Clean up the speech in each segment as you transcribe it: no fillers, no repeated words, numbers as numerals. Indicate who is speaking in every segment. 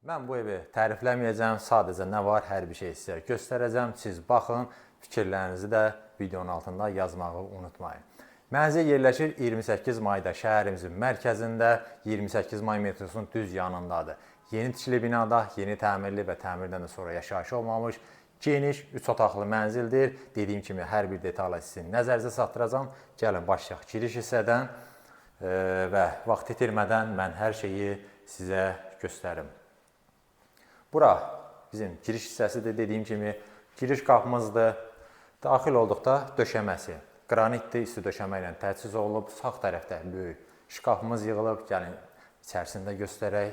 Speaker 1: Mən bu evi tərifləməyəcəm, sadəcə nə var, hər bir şey sizə göstərəcəm. Siz baxın, fikirlərinizi də videonun altında yazmağı unutmayın. Mənzil yerləşir 28 mayda şəhərimizin mərkəzində, 28 may metrosunun düz yanındadır. Yeni tikili binada, yeni təmirli və təmirdən də sonra yaşayış olmamış geniş 3 otaqlı mənzildir. Dediyim kimi hər bir detalı sizin nəzərinizə çatdıracağam. Gəlin başlayaq giriş hissədən və vaxt itirmədən mən hər şeyi sizə göstərim. Bura bizim giriş hissəsidir. Dediyim kimi giriş qapımızdır. Daxil olduqda döşəməsi qranitdir, isti döşəmə ilə təchiz olunub. Sağ tərəfdə böyük şkafımız yığılıb. Gəlin içərisində göstərək.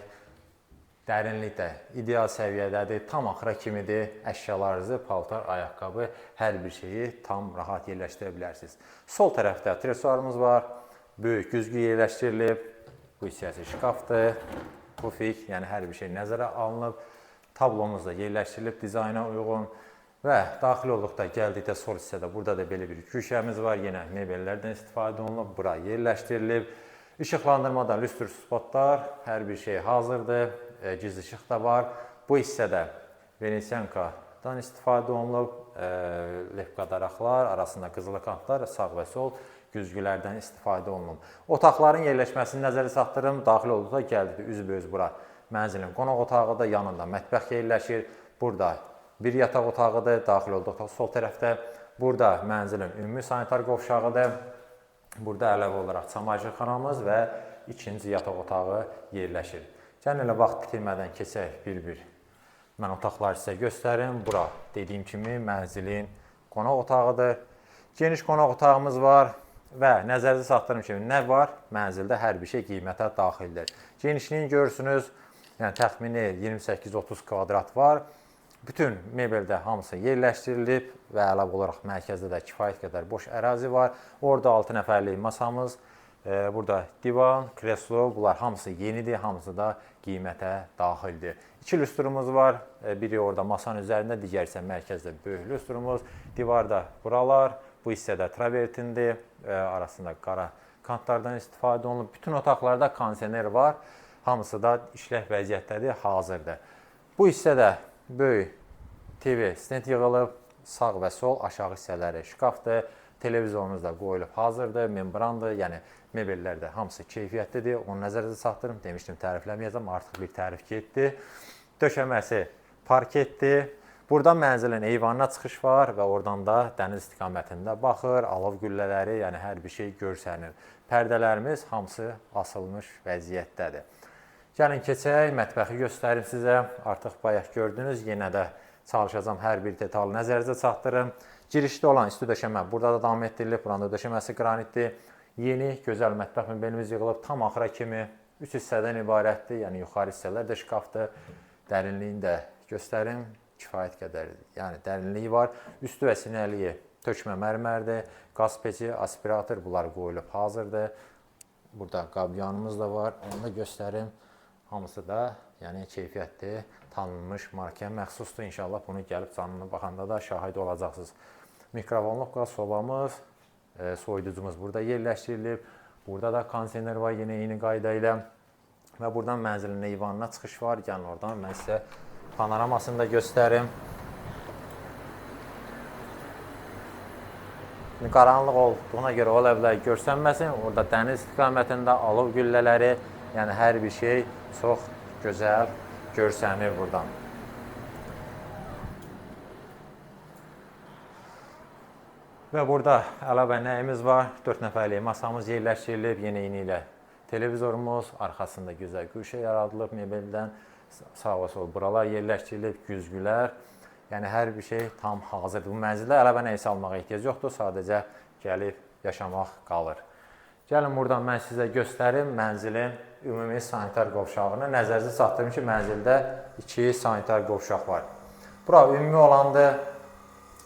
Speaker 1: Dərinlik də ideal səviyyədədir, tam axıra kimidir. Əşyalarınızı, paltar, ayaqqabı, hər bir şeyi tam rahat yerləşdirə bilərsiniz. Sol tərəfdə tresuarımız var. Böyük güzgü yerləşdirilib. Bu hissəsi şkafdır, pufik, yəni hər bir şey nəzərə alınıb. Tablomuz da yerləşdirilib dizayna uyğun və daxil olduqda, gəldikdə sol hissədə burada da belə bir güşəmiz var. Yenə mebellərdən istifadə olunub, bura yerləşdirilib. İşıqlandırmada lüstr spotlar, hər bir şey hazırdır. Gizli işıq da var. Bu hissədə Venesiyankadan istifadə olunub, lefka daraqlar, arasında qızılı kantlar, sağ və sol güzgülərdən istifadə olunub. Otaqların yerləşməsini nəzərə çatdırım. Daxil olduqda gəldik üzbəüz bura. Mənzilin qonaq otağıdır, yanında mətbəx yerləşir. Burada bir yataq otağıdır, daxil olduqda sol tərəfdə. Burada mənzilin ümumi sanitar qovşağıdır. Burada əlavə olaraq çamaşırxanamız və ikinci yataq otağı yerləşir. Gəlin elə vaxt itirmədən keçək bir-bir. Mən otaqları sizə göstərim. Bura dediyim kimi mənzilin qonaq otağıdır. Geniş qonaq otağımız var və nəzərinizə çatdırım ki, nə var? Mənzildə hər bir şey qiymətə daxildir. Genişliyini görürsünüz. Yəni təxmini 28-30 kvadrat var. Bütün mebeldə hamısı yerləşdirilib və əlavə olaraq mərkəzdə də kifayət qədər boş ərazi var. Orada 6 nəfərlik masamız, burada divan, kreslo, bunlar hamısı yenidir, hamısı da qiymətə daxildir. 2 lüstrumuz var, biri orada masanın üzərində, digər isə mərkəzdə böyük lüstrumuz. Divarda buralar, bu hissədə travertindir, arasında qara kantlardan istifadə olunub. Bütün otaqlarda kondisioner var, hamısı da işlək vəziyyətdədir, hazırdır. Bu hissədə böyük TV stent yığılıb, sağ və sol aşağı hissələri şkafdır, televizorunuz da qoyulub hazırdır, membrandır, yəni mebellər də hamısı keyfiyyətlidir. Onu nəzərinizə çatdırım. Demişdim tərifləməyəcəm, artıq bir tərif getdi. Döşəməsi parketdir. Buradan mənzilin eyvanına çıxış var və oradan da dəniz istiqamətində baxır, alov güllələri, yəni hər bir şey görsənir. Pərdələrimiz hamısı asılmış vəziyyətdədir. Gəlin keçək, mətbəxi göstərim sizə. Artıq bayaq gördünüz, yenə də çalışacağam hər bir detalı nəzərinizə çatdırım. Girişdə olan isti döşəmə burada da davam etdirilib. Buranın da döşəməsi qranitdir. Yeni, gözəl mətbəx mebelimiz yığılıb tam axıra kimi 3 hissədən ibarətdir. Yəni yuxarı hissələr də şkafdır. Dərinliyini də göstərim. Kifayət qədər, yəni dərinliyi var. Üstü və sinəliyi tökmə mərmərdir. Qaz peçi, aspirator bunlar qoyulub hazırdır. Burada qabyanımız da var. Onu da göstərim. Hamısı da yəni keyfiyyətli, tanınmış markaya məxsusdur. İnşallah bunu gəlib canlı baxanda da şahid olacaqsınız. Mikrovolnovka sobamız, soyuducumuz burada yerləşdirilib. Burada da kondisioner var yenə eyni qayda ilə. Və buradan mənzilin eyvanına çıxış var. Gəlin oradan mən sizə panoramasını da göstərim. Qaranlıq olduğuna görə ola bilər görsənməsin. Orada dəniz istiqamətində alov güllələri, yəni hər bir şey çox gözəl görsənir buradan. Və burada əlavə nəyimiz var? 4 nəfərlik masamız yerləşdirilib, yenə eyni ilə televizorumuz, arxasında gözəl güşə yaradılıb mebeldən, sağ və sol buralar yerləşdirilib, güzgülər. Yəni hər bir şey tam hazırdır. Bu mənzildə əlavə nəyisə almağa ehtiyac yoxdur, sadəcə gəlib yaşamaq qalır. Gəlin buradan mən sizə göstərim mənzilin ümumi sanitar qovşağını. Nəzərinizə çatdırım ki, mənzildə 2 sanitar qovşaq var. Bura ümumi olandır.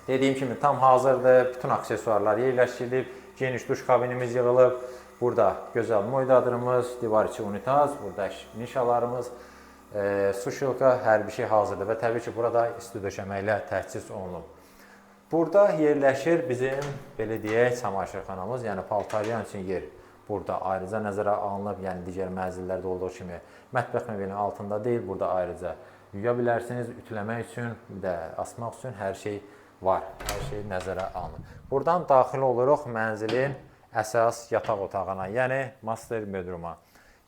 Speaker 1: Dediyim kimi tam hazırdır. Bütün aksesuarlar yerləşdirilib. Geniş duş kabinimiz yığılıb. Burada gözəl moydadırımız, divar içi unitaz, burada nişalarımız, suşilka, hər bir şey hazırdır və təbii ki, burada isti döşəmə ilə təchiz olunub. Burada yerləşir bizim, belə deyək, çamaşırxanamız, yəni paltaryan üçün yer. Burada ayrıca nəzərə alınıb, yəni digər mənzillərdə olduğu kimi mətbəx mebelinin altında deyil, burada ayrıca yuya bilərsiniz, ütüləmək üçün, bir də asmaq üçün hər şey var. Hər şey nəzərə alınıb. Buradan daxil oluruq mənzilin əsas yataq otağına, yəni master bedrooma.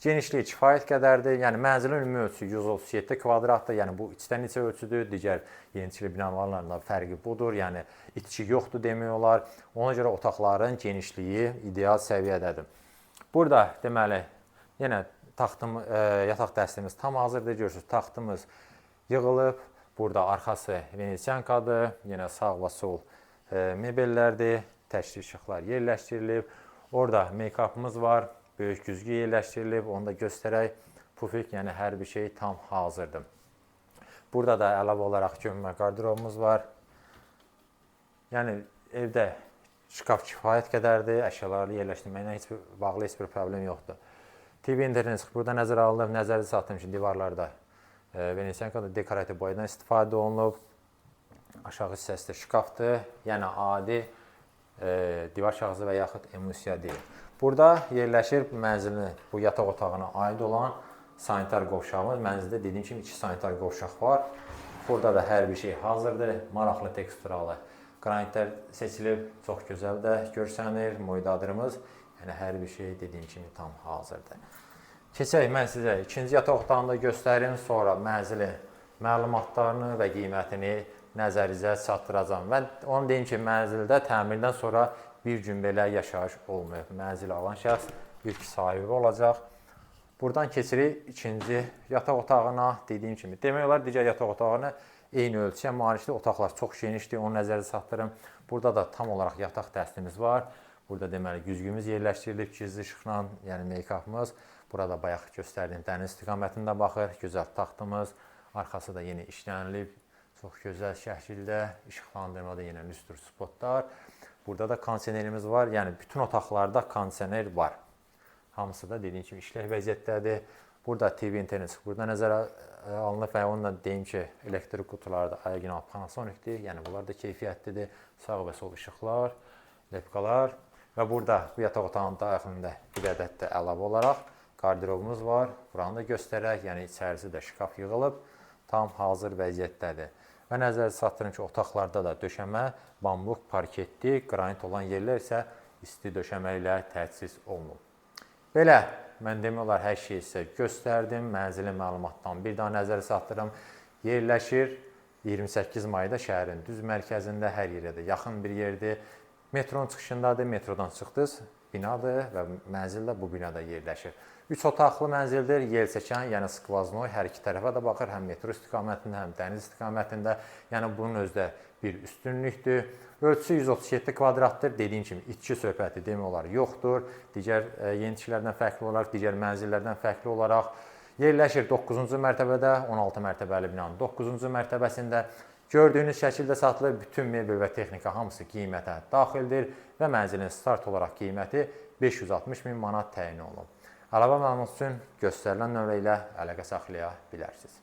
Speaker 1: Genişliyi kifayət qədərdir. Yəni mənzilin ümumi ölçüsü 137 kvadratdır. Yəni bu içdən içə ölçüdür. Digər yeniçili binalarla fərqi budur. Yəni itki yoxdur demək olar. Ona görə otaqların genişliyi ideal səviyyədədir. Burada deməli yenə taxtım, yataq dəstimiz tam hazırdır. Görürsüz, taxtımız yığılıb. Burada arxası venesiyankadır. Yenə sağ və sol mebellərdir. Təkli işıqlar yerləşdirilib. Orada make-upımız var. Böyük güzgü yerləşdirilib. Onu da göstərək. Pufik, yəni hər bir şey tam hazırdır. Burada da əlavə olaraq gömmə qarderobumuz var. Yəni evdə şkaf kifayət qədərdir. Əşyaları yerləşdirməklə heç bir bağlı heç bir problem yoxdur. TV internet burada nəzərə alınıb. Nəzərdə saxlayın ki, divarlarda venesiyankada dekorativ boyadan istifadə olunub. Aşağı hissəsi də şkafdır. Yəni adi divar kağızı və yaxud emulsiya deyil. Burada yerləşir mənzilin bu yataq otağına aid olan sanitar qovşağımız. Mənzildə dediyim kimi 2 sanitar qovşaq var. Burada da hər bir şey hazırdır. Maraqlı teksturalı qranitlər seçilib, çox gözəl də görsənir. Moydadırımız, yəni hər bir şey dediyim kimi tam hazırdır. Keçək mən sizə ikinci yataq otağını da göstərim, sonra mənzilin məlumatlarını və qiymətini nəzərinizə çatdıracağam. Və onu deyim ki, mənzildə təmirdən sonra bir gün belə yaşayış olmayıb. Mənzili alan şəxs ilk sahibi olacaq. Buradan keçirik ikinci yataq otağına. Dediyim kimi, demək olar digər yataq otağına eyni ölçüyə malikdir. Otaqlar çox genişdir, onu nəzərdə çatdırım. Burada da tam olaraq yataq dəstimiz var. Burada deməli güzgümüz yerləşdirilib gizli işıqla, yəni make-upımız. Burada bayaq göstərdiyim dəniz istiqamətində baxır. Gözəl taxtımız, arxası da yeni işlənilib. Çox gözəl şəkildə işıqlandırmada yenə lüstr spotlar. Burada da kondisionerimiz var. Yəni bütün otaqlarda kondisioner var. Hamısı da dediyim kimi işlək vəziyyətdədir. Burada TV internet burada nəzərə alınıb və onunla deyim ki, elektrik qutuları da original Panasonic-dir. Yəni bunlar da keyfiyyətlidir. Sağ və sol işıqlar, lepkalar və burada bu yataq otağının daxilində bir ədəd də əlavə olaraq qarderobumuz var. Buranı da göstərək. Yəni içərisi də şkaf yığılıb, tam hazır vəziyyətdədir. Və nəzərdə çatdırım ki, otaqlarda da döşəmə bambuq parketli, qranit olan yerlər isə isti döşəmə ilə təchiz olunub. Belə, mən demək olar hər şeyi sizə göstərdim. Mənzilin məlumatdan bir daha nəzərə çatdırım. Yerləşir 28 mayda şəhərin düz mərkəzində, hər yerə də yaxın bir yerdir. Metronun çıxışındadır, metrodan çıxdınız, binadır və mənzil də bu binada yerləşir. 3 otaqlı mənzildir, yel çəkən, yəni skvaznoy hər iki tərəfə də baxır, həm metro istiqamətində, həm dəniz istiqamətində. Yəni bunun özü də bir üstünlükdür. Ölçüsü 137 kvadratdır. Dediyim kimi itki söhbəti demək olar yoxdur. Digər yeniçilərdən fərqli olaraq, digər mənzillərdən fərqli olaraq yerləşir 9-cu mərtəbədə, 16 mərtəbəli binanın 9-cu mərtəbəsində. Gördüyünüz şəkildə satılır. Bütün mebel və texnika hamısı qiymətə daxildir və mənzilin start olaraq qiyməti 560 min manat təyin olunub. Əlavə məlumat üçün göstərilən nömrə ilə əlaqə saxlaya bilərsiniz.